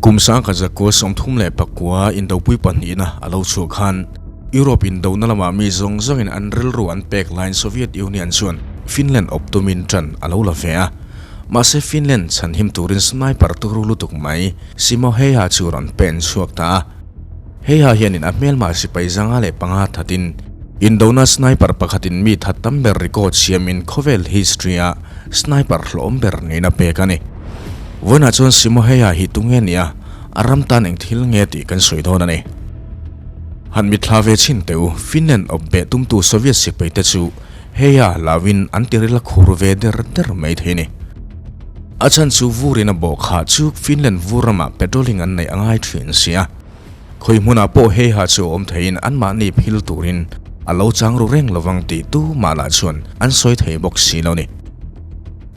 Kum 1939 Indopui pahnihna a lo chhuah khan Europe indona lamah mi zawng zawngin an rilru an pek laiin Soviet Union chuan Finland awp tumin tan a lo la ve a. Mahse Finland chhanhim turin sniper turu lutuk mai Simo Häyhä chu rawn pen chhuak ta a. Häyhä hianin a hmelma sipai 505 thatin indona sniper pakhatin mi that tam ber record siamin khawvel history-a sniper hlawm ber niin a pek a ni. Vawiinah chuan Simo Häyhä hi tunge nia a ram tan eng thil nge tih kan sawi dawn a ni. Han mitthla ve chhin teh u, Finland awp beh tumtu Soviet sipai te chu Häyhä hlauin an tiril a khur ve der der mai thei a ni. A chhan chu vurin a bawh kha chu Finland vur ramah patrolling an neih a ngai thin sia. Khawi hmunah pawh Häyhä chu a awm theiin anmahni phil turin a lo chang ru reng lovang tih tu mah lah chuan an sawi thei bawk si lo ni.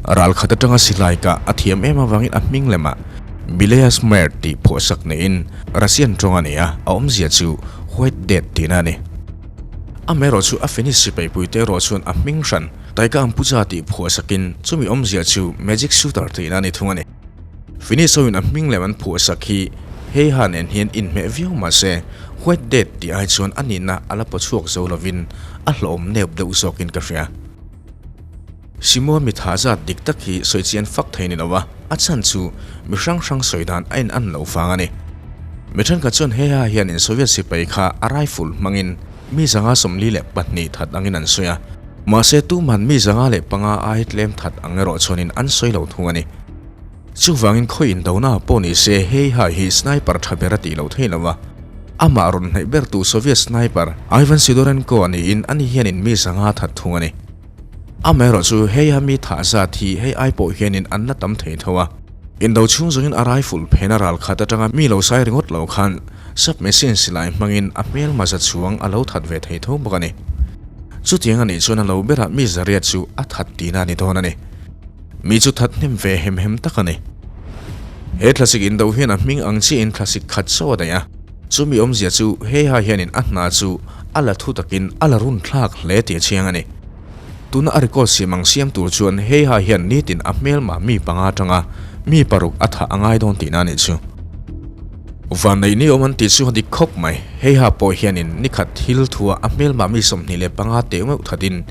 Ral khat atanga silai kah a thiam em avangin a hming lemah Belaya Smert tih phuahsak neiin Russian tawng a ni a, a awmzia chu White Death tihna a ni. Amaherawh chu a Finnish sipaipui te erawh chuan a hming hran Taika Ampuja tih phuahsakin chumi awmzia chu Magic Shooter tihna a ni thung a ni. Finnish hoin a hming lem an phuahsak hi Häyhä nen hian inhmeh viau mahse White Death tih ai chuan a nihna a la pawchhuak zo lovin a hlawhawm nep deuh zawkin ka hria. Simon mi tha zat dik tak hi sawi chian fak thei ni lo a, a chhan chu mi hrang hrang sawi dan a in an lo vang a ni. Mi thenkhat chuan Häyhä hianin Soviet sipai kha a rifle hmangin mi 142 that angin an sawi a, mahse tuman mi 505 ai tlem that ang erawh chuanin an sawi lo thung a ni. Chuvangin khawi indona pawh ni se Häyhä hi sniper tha ber a tih loh thei lo a, amah rawn hnaih bertu Soviet sniper Ivan Sidorenko a niin ani hianin mi 500 that thung a ni. Amaherawh chu Häyhä mi thah zat hi hei ai pawh hianin an la tam thei tho a. Indo chhung zawngin a rifle phena ral khat atanga mi lo sai ringawt lo khan submachine silai hmangin a hmelma za chhuang a lo that ve thei tho bawk a ni. Chutiang a nih chuan a lo berah mi zariat chu a that tihna a ni dawn a ni. Mi chu that hnem ve hem hem tak a ni. He thlasik indo hian a hming ang chiahin thlasik khat chauh a daih a. Chumi awmzia chu Häyhä hianin a hna chu a la thu takin a la run thlak hle tih a chiang a ni. Tuna a record siam ang siam tur chuan Häyhä hian nitin a hmelma mi panga atanga mi paruk a thah a ngai dawn tihna a nih chu. Vanneih ni awm an tih chu a dik khawp mai. Häyhä pawh hianin nikhat thil thua a hmelma mi 25 teh meuh thatin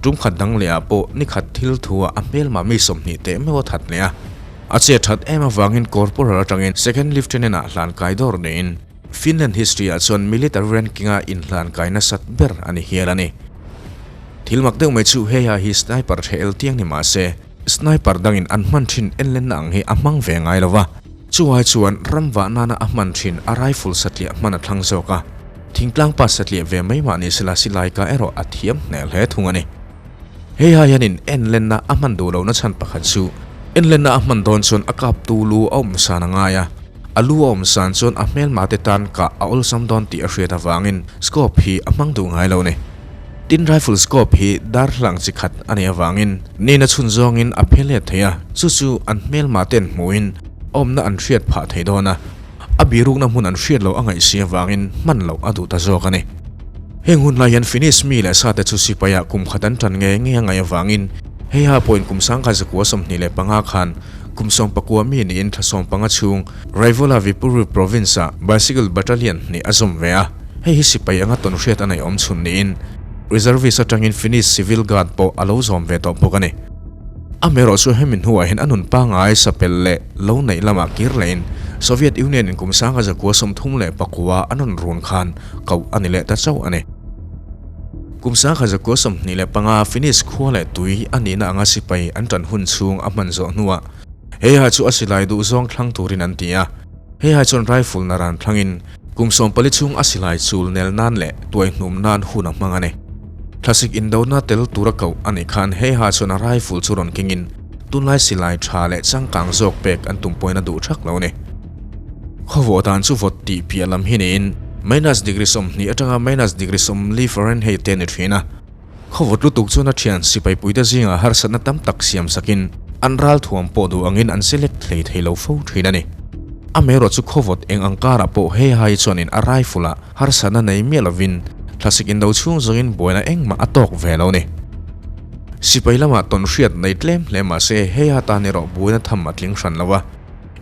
tum khat dang lehah pawh nikhat thil thua a hmelma mi 20 teh meuh a that leh a. A che that em avangin Corporal atangin Second Lieutenant ah hlan kai dawr niin Finland history ah chuan military ranking a inhlan kai nasat ber a ni hial a ni. Thil mak deuh mai chu Häyhä hi sniper the el tiang ni mah se sniper dangin an hman thin enlenna ang hi a hmang ve ngai lo va, chu ai chuan ram vah nana a hman thin a rifle satliah hman a thlang zawk a, thingtlang pa satliah ve mai mah ni sela silai kah erawh a thiam hneh hle thung a ni. Häyhä hianin enlenna a hman duh lohna chhan pakhat chu enlenna a hman dawn chuan a kaptu lu a awm san a ngai a, a lu a awm san chuan a hmelma te tan kah a awlsam dawn tih a hriat avangin scope hi a hmang duh ngai lo ni. Tin rifle scope hi darhlang chi khat a nih avangin nina chhun zawngin a phe let thei a, chu chu an hmelma ten hmuhin a awmna an hriat phah thei dawn a, a birukna hmun an hriat loh a ngaih si avangin hman loh a duh ta zawk a ni. Heng hun lai hian Finnish mi leh sate chu sipaiah kum khat an tan nge nge a ngaih avangin Häyhä pawhin kum 1925 khan kum 19 mi niin thla 15 chhung Raivola Viipuri Province-ah Bicycle Battalion hnih a zawm ve a, hei hi sipai anga tawn hriat a neih awm chhun niin Reservist atangin Finnish Civil Guard pawh a lo zawm ve tawh bawk a ni. Amaherawh chu hemi hnuah hian a nun pangngai sapel leh lo neih lamah kir lehin Soviet Union in kum 1939 a rawn run khan koh a ni leh ta chauh a ni. Kum 1925 Finnish khua leh tui a nihna anga sipai an tan hun chhung a hman zawh hnuah Häyhä chu a silai duh zawng thlang turin an ti a. Häyhä chuan rifle naran thlangin kum 14 chhung a silai chul nel nan leh tuai hnum nan hun a hmang a ni. Thlasik indona tel tura koh a nih khan Häyhä chuan a rifle chu rawn kengin tunlai silai tha leh changkang zawk pek an tum pawhin a duh thak lo a ni. Khawvawh dan chu vawt tih piah lam hi niin minus degree 20 atanga minus degree 40 Fahrenheit te a ni thin a. Khawvawt lutuk chuan a thian sipai puite zingah harsatna tam tak siam sakin an ral thuam pawh duh angin an select hlei thei lo fo thin a ni. Amaherawh chu khawvawt eng ang karah pawh Häyhä hi chuanin a rifle ah Harsatna nei miah lovin thlasik indo chhung zawngin buaina engmah a tawk ve lo ni. Sipai lamah tawn hriat nei tlem hle mah se Häyhä tan erawh buaina tham a tling hran lo a.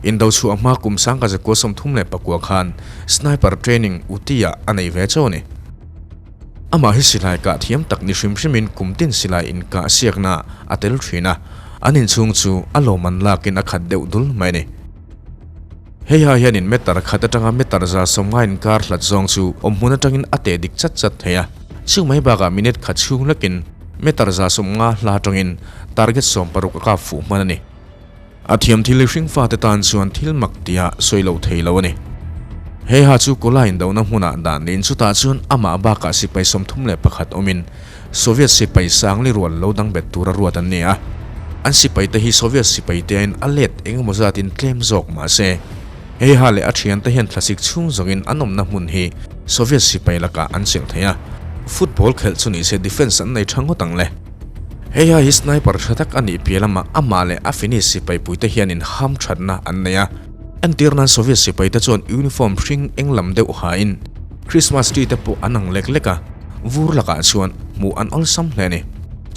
Indo chhuah hma kum 1934 khan sniper training Uti-ah a nei ve chauh a ni. Amah hi silai kah thiam tak ni hrim hrimin kum tin silai inkah siakna a tel thin a, an inchhung chu a lawmman lakin a khat deuh dul mai a ni. Hei ha hianin meter khat atanga meter 150 inkar hlat zawng chu awmhmun atangin a teh dik chat chat thei a, chung mai bakah minute khat chhung lakin meter 150 hla atangin target 60 a kap fuh hman a ni. A thiam thil hi hringfate tan chuan thil mak tia sawi loh thei lo a ni. He ha chu Kola indohna hmunah dan niin chutah chuan amah bakah sipai 31 awmin Soviet sipai sangli rual lo dang bet tura ruat an ni a. An sipaite hi Soviet sipaite aiin a let engemaw zatin tlem zawk mah se, he ha leh a thiante hian thlasik chhung zawngin an awmna hmun hi Soviet sipai lakah an chelh thei a. Football khelh chu ni se defence an nei tha ngawt ang le. Hei ha hi sniper tha tak a nih piah lamah amah leh a Finnish sipaipuite hianin ham thatna an nei a. Entir nan Soviet sipaite chuan uniform hring eng lam deuh hain Christmas tree te pawh an ang lek lek a, vur lakah chuan hmuh an awlsam hle a ni.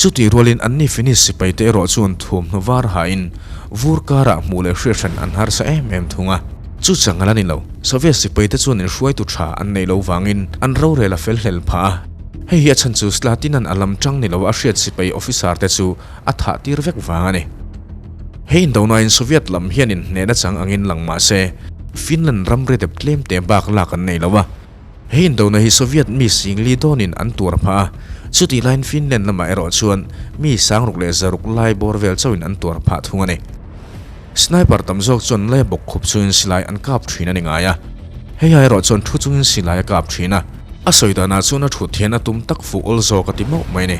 Chutih rualin anni Finnish sipaite erawh chuan thuamhnaw var hain vur karah hmuh leh hriathran an harsa em em thung a. Chu chang ala ni lo, Soviet sipaite chuan inhruaitu tha an neih loh vangin an rorel a fel hlel phah a. Hei hi a chhan chu Slatinan a lam tang ni lo a hriat sipai officer te chu a thah tir vek vang a ni. Hei indonain Soviet lam hianin hnehna chang angin lang mah se, Finland ramri dep tlem te bak lak an nei lo a. Hei indona hi Soviet mi singli dawnin an tuar phah a, chutih laiin Finland lamah erawh chuan mi 600 lai bawr vel chauhin an tuar phah thung a ni. Sniper tam zawk chuan lei bawk khup chungin silai an kap thin a ni ngai a, hei ha erawh chuan thu chungin silai a kap thin a, a sawi danah chuan a thut hian a tum tak fuh awl zawk a ti mauh mai a ni.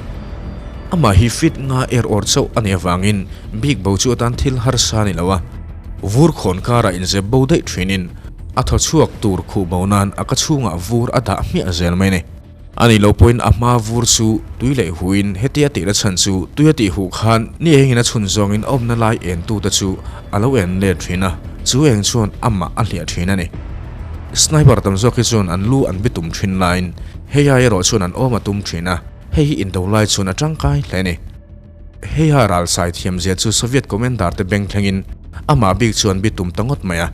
Amah hi fit nga er awr chauh a nih avangin bik bo chu atan thil harsa a ni lo a, vur khawn karah inzep bo daih thinin a thaw chhuak tur khuh bo nan a ka chhungah vur a dah hmiah zel mai a ni. A nih loh pawhin a hma vur chu tui leh huin hetia tihna chhan chu tui a tih huh khan ni engin a chhun zawngin a awmna lai en tute chu a lo en let thin a, chu eng chuan amah a hliah thin a ni. Sniper tam zawk hi chuan an lu an bitum thin laiin hei ai erawh chuan an awm a tum thin a, hei hi indo lai chuan a tangkai hle a ni. Hei ha ral sai thiam zia chu Soviet commander te beng thlengin amah bik chuan bitum ta ngawt mai a.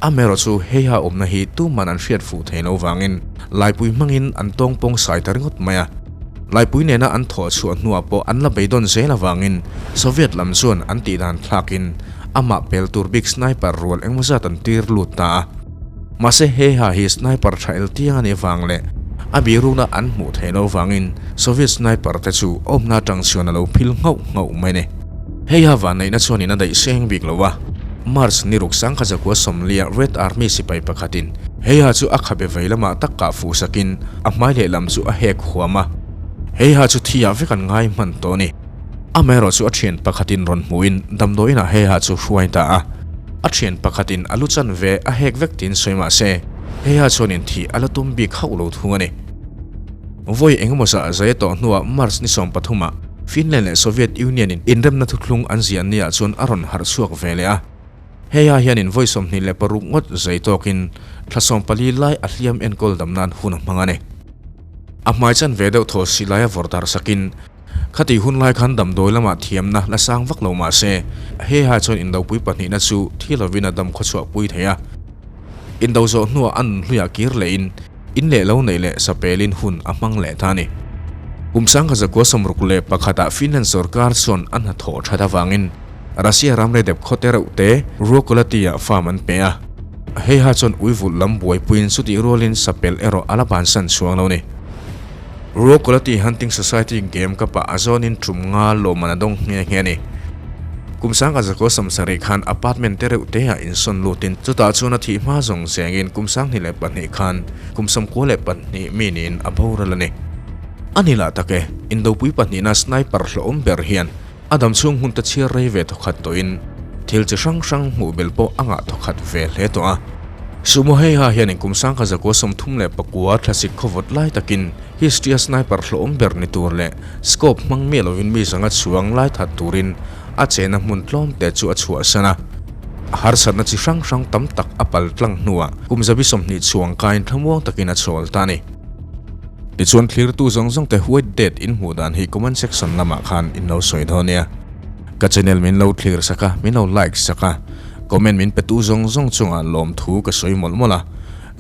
Amaherawh chu hei ha awmna hi tuman an hriat fuh thei lo vangin laipui hmangin an tawng pawng sai ta ringawt mai a. Laipui nena an thawh chhuah hnuah pawh an la beidawn zel avangin Soviet lam chuan an tihdan thlakin amah pel tur bik sniper rual engmaw zat an tir lut ta a. Mahse he ha hi sniper tha el tiang a nih avang leh a birukna an hmuh theih loh avangin Soviet sniper te chu awmna atang chuan a lo phil nghauh nghauh mai a ni. Hei ha vanneihna chuanin a daih seng bik lo a, March ni ruk 1940 Red Army sipai pakhatin hei ha chu a khabe vei lamah tak kah fuh sakin a hmai lehlam chu a hek huam a, hei ha chu thi ah vek an ngai hman tawh a ni. Amaherawh chu a thian pakhatin rawn hmuhin damdawiinah hei ha chu hruai ta a. A thian pakhatin a lu chan ve a hek vek tiin sawi mah se, hei ha chuanin thih a la tum bik hauh lo thung a ni. Vawi engemaw zah zai a tawh hnuah March ni 13 ah Finland leh Soviet Union in inremna thuthlung an ziah niah chuan a rawn harh chhuak ve leh a. Hei ha hianin vawi 26 ngawt zai tawkin thla 14 lai a hliam enkawl dam nan hun a hmang a ni. A hmai chan ve deuh thaw silai a vawrh darh sakin Khati hun lai khan damdawi lamah thiamna la sang vak lo mah se, he ha chuan indopui pahnihna chu thi lovin a dam khawchhuah pui thei a. Indo zawh hnuah a nunhluiah kir lehin in leh lo neih leh sapelin hun a hmang leh ta a ni. Kum 1961 ah Finland sorkar chuan a hnathawh that avangin Russia ram redep khawte reuh te Ruokolati-ah farm an pe a. Hei ha chuan uivulh lam buaipuiin chutih rualin sapel erawh a la bansan chuang lo a ni. Ruokolati Hunting Society game ka pah a zawnin tum nga lawmman a dawng nghe nghe a ni. Kum 1970 khan apartment te reuh te ah insawn lutin chutah chuan a thih hma zawng zengin kum 2002 khan kum 92 mi niin a boral a ni. A ni lah tak e, indopui pahnihna sniper hlawhawm ber hian a dam chhung hun te chhiar rei ve thawkhat tawhin thil chi hrang hrang hmuh belh pawh a ngah thawkhat ve hle tawh a. Sumo Heiha hianin kum 1939 thlasik khawvawt lai takin history-a sniper hlawhawm ber ni tur leh scope hmang miah lovin mi zanga chhuang lai that turin a chehna hmun tlawm te chu a chhuahsan a. Harsatna chi hrang hrang tam tak a pal tlang hnuah kum 20 chhuang kain thlamuang takin a chawl ta a ni. Tichuan thlirtu zawng zawng te White Death in hmuh dan hi comment section lamah khan in lo sawi dawn nia. Ka channel min lo thlir sak a, min lo like sak a. Comment min petu zawng zawng chungah lawmthu ka sawi mawlh mawlh a,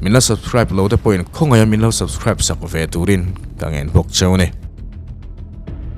min la subscribe lo te pawhin khawngaih a min lo subscribe sak ve turin ka ngen bawk cheu a ni.